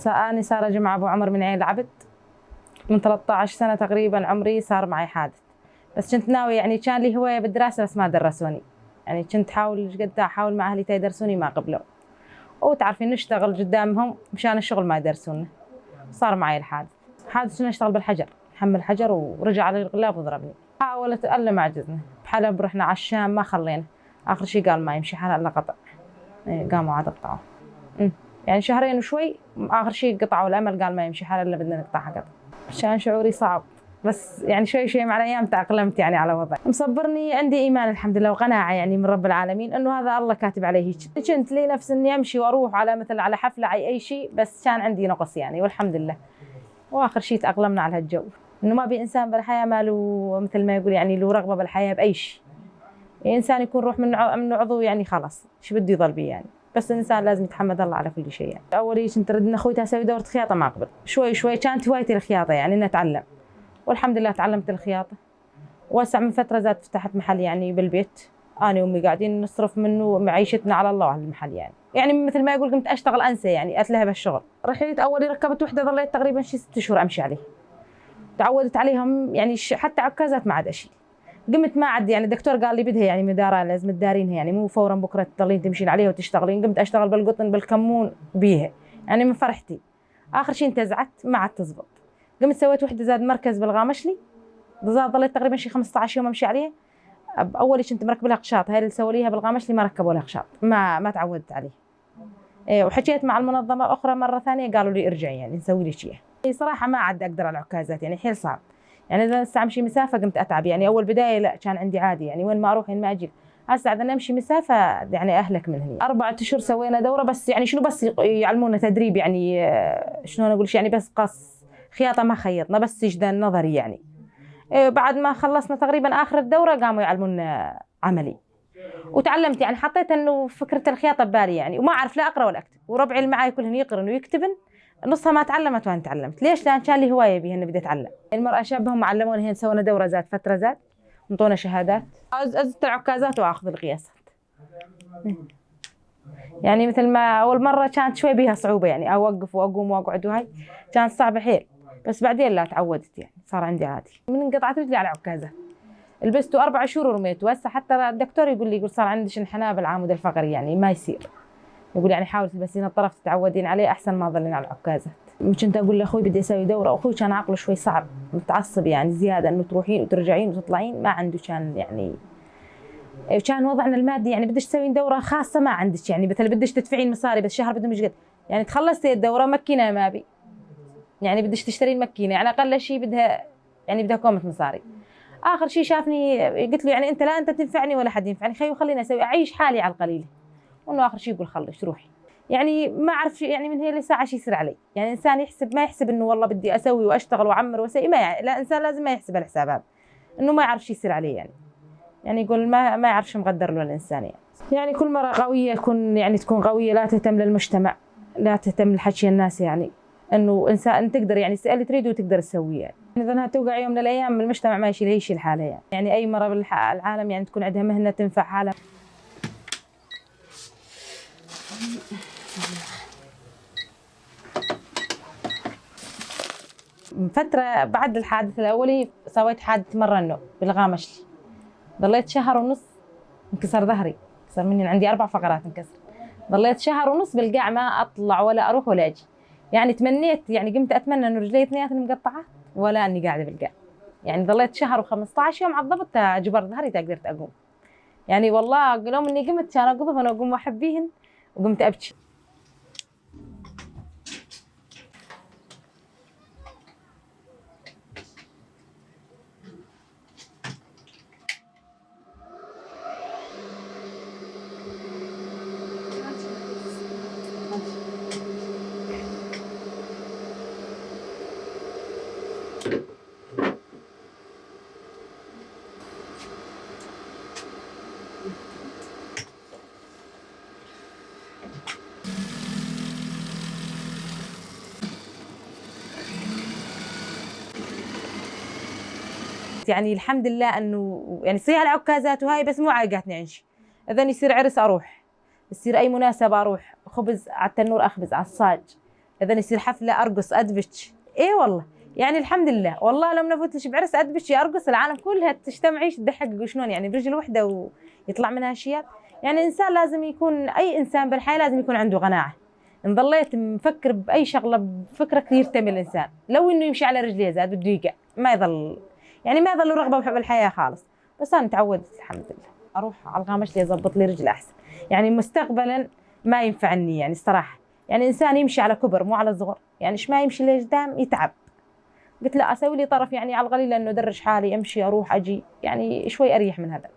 أنا سارة جمعة أبو عمر من عين العبد. من 13 سنة تقريبا عمري صار معي حادث، بس كنت ناوي يعني كان لي هواية بالدراسة بس ما درسوني. يعني كنت أحاول مع أهلي يدرسوني ما قبلوا، وتعرفين نشتغل قدامهم مشان الشغل ما يدرسونا. صار معي الحادث. حادث إني أشتغل بالحجر، حمل حجر ورجع على الغلاب وضربني. حاولت ألا ما عجزنا، بحلب رحنا على الشام ما خلينا. آخر شيء قال ما يمشي حالها إلا قطع. قاموا عاد قطعوه. يعني شهرين وشوي، آخر شيء قطعوا الأمل، قال ما يمشي حالها إلا بدنا نقطعها قطع. كان شعوري صعب، بس يعني شوي شوي مع الأيام تأقلمت يعني على وضعي. مصبرني عندي إيمان الحمد لله وقناعة يعني من رب العالمين إنه هذا الله كاتب عليه هيك. كنت لي نفس إني أمشي وأروح على مثل على حفلة أي شيء، بس كان عندي نقص يعني والحمد لله. وآخر شيء تأقلمنا على هالجو، إنه ما بي إنسان بالحياة ما له مثل ما يقول يعني له رغبة بالحياة بأي شيء. يعني إنسان يكون روح منه عضو يعني خلاص شو بده يضل بيه يعني. بس الإنسان لازم يتحمد الله على كل شيء يعني. أول شيء كنت ردنا أخوي أسوي دورة خياطة ما قبل. شوي شوي كانت هوايتي الخياطة يعني إني أتعلم، والحمد لله تعلمت الخياطة. واسع من فترة زاد فتحت محل يعني بالبيت، أنا وأمي قاعدين نصرف منه معيشتنا على الله وعلى المحل يعني مثل ما يقول قمت أشتغل أنسى يعني أتلهى بالشغل. رحيت أولي ركبت وحدة ظليت تقريبا شي 6 شهور أمشي عليه. تعودت عليهم يعني حتى عكازات ما عاد أشيل. قمت ما عاد يعني الدكتور قال لي بدها يعني مدارة لازم تدارينها يعني مو فورا بكرة تضلين تمشين عليها وتشتغلين. قمت أشتغل بالقطن بالكمون بيها يعني من فرحتي. آخر شيء انتزعت ما عاد تزبط. قمت سويت وحدة زاد مركز بالغامشلي، ظليت تقريبا شي 15 يوم امشي عليه. اول كنت مركب لها قشاط، هاي اللي سووا ليها بالغامشلي ما ركبوا لها قشاط، ما تعودت عليه. وحكيت مع المنظمه اخرى مره ثانيه قالوا لي ارجعي يعني نسوي لك اياه. صراحه ما عاد اقدر على العكازات يعني حيل صعب. يعني اذا هسه امشي مسافه قمت اتعب يعني. اول بدايه لا كان عندي عادي يعني وين ما اروح وين ما اجي. هسه اذا امشي مسافه يعني اهلك من هني. 4 اشهر سوينا دوره بس يعني شنو بس يعلمونا تدريب يعني شلون اقول يعني بس قص خياطه ما خيطنا بس سجدان نظري يعني. بعد ما خلصنا تقريبا آخر الدورة قاموا يعلمونا عملي، وتعلمت يعني حطيت إنه فكرة الخياطة ببالي يعني. وما أعرف لا أقرأ ولا أكتب، وربعي اللي معاي كلهن يقرن ويكتبن، نصها ما تعلمت وأنا تعلمت. ليش؟ لأن كان لي هواية بيها إني بدي أتعلم. المرأة شابهم علمونا هي سوينا دورة زاد فترة زاد انطونا شهادات. أزت العكازات وأخذ القياسات. يعني مثل ما أول مرة كانت شوي بيها صعوبة يعني أوقف وأقوم وأقعد وهاي كانت صعبة حيل، بس بعدين لا تعودت يعني صار عندي عادي. من انقطعت رجلي على عكازة لبسته 4 شهور ورميت. وهسه حتى الدكتور يقول صار عندك انحناء بالعمود الفقري يعني ما يصير. يقول يعني حاولي تلبسين الطرف تتعودين عليه احسن ما تظلين على العكازات. كنت اقول لاخوي بدي اسوي دوره، اخوي كان عقله شوي صعب متعصب يعني زياده انه تروحين وترجعين وتطلعين ما عنده كان يعني. كان وضعنا المادي يعني بدش تسوين دوره خاصه ما عندك يعني مثل بدش تدفعين مصاري بس شهر بدهم قد يعني تخلصتي الدوره مكينه ما بي يعني بدش تشترين مكينه يعني اقل شيء بدها كومه مصاري. اخر شيء شافني قلت له يعني انت لا انت تنفعني ولا حد ينفعني خليني اسوي اعيش حالي على القليل. وانه اخر شيء يقول خلص روحي. يعني ما اعرف يعني من هي لساعه شيء يصير علي يعني. انسان يحسب ما يحسب انه والله بدي اسوي واشتغل واعمر واسوي ما يعني. لا انسان لازم ما يحسب الحساب هذا انه ما يعرف شيء يصير عليه يعني يقول ما يعرف شو مقدر له الانسان يعني كل مرة قوية تكون قوية لا تهتم للمجتمع لا تهتم لحكي الناس يعني انه انسان تقدر يعني اللي تريده وتقدر تسويه يعني. اذا انها توقع يوم من الايام المجتمع ما يشيل يشيل حاله يعني اي مرة بالعالم يعني تكون عندها مهنة تنفع حالها. فترة بعد الحادث الاولي سويت حادث مرة انه بالغامشلي ضليت شهر ونص انكسر ظهري صار مني عندي 4 فقرات انكسر. ضليت شهر ونص بالقاع ما اطلع ولا اروح ولا اجي يعني. تمنيت يعني قمت اتمنى انه رجلي اثنيناتهم مقطعه ولا اني قاعده بالقاع يعني. ضليت شهر و15 يوم على الضبط اجبر ظهري قدرت اقوم يعني. والله يوم اني قمت كان اقضب انا اقوم واحبيهن وقمت ابكي. يعني الحمد لله انه يعني صيح العكازات وهاي بس مو عايقاتني عن شيء. اذا يصير عرس اروح يصير أي مناسبة أروح، خبز على التنور أخبز على الصاج، إذا يصير حفلة أرقص أدبش. إيه والله يعني الحمد لله، والله لو نفوتش بعرس أدبش أرقص، العالم كلها تجتمعيش تضحك وشلون يعني برجل وحدة ويطلع منها أشياء. يعني الإنسان لازم يكون، أي إنسان بالحياة لازم يكون عنده قناعة. إن ضليت مفكر بأي شغلة بفكرة كثير تمل الإنسان، لو إنه يمشي على رجليه زاد بده يقع، ما يظل يعني ما يظل رغبة بحب الحياة خالص. بس أنا تعودت الحمد لله، أروح على الغامش لي أضبط لي رجل أحسن. يعني مستقبلا ما ينفعني يعني الصراحة، يعني إنسان يمشي على كبر مو على صغر، يعني إيش ما يمشي لقدام يتعب. قلت لا أسوي لي طرف يعني على القليل، لأنه أدرج حالي أمشي أروح أجي يعني شوي أريح من هذا.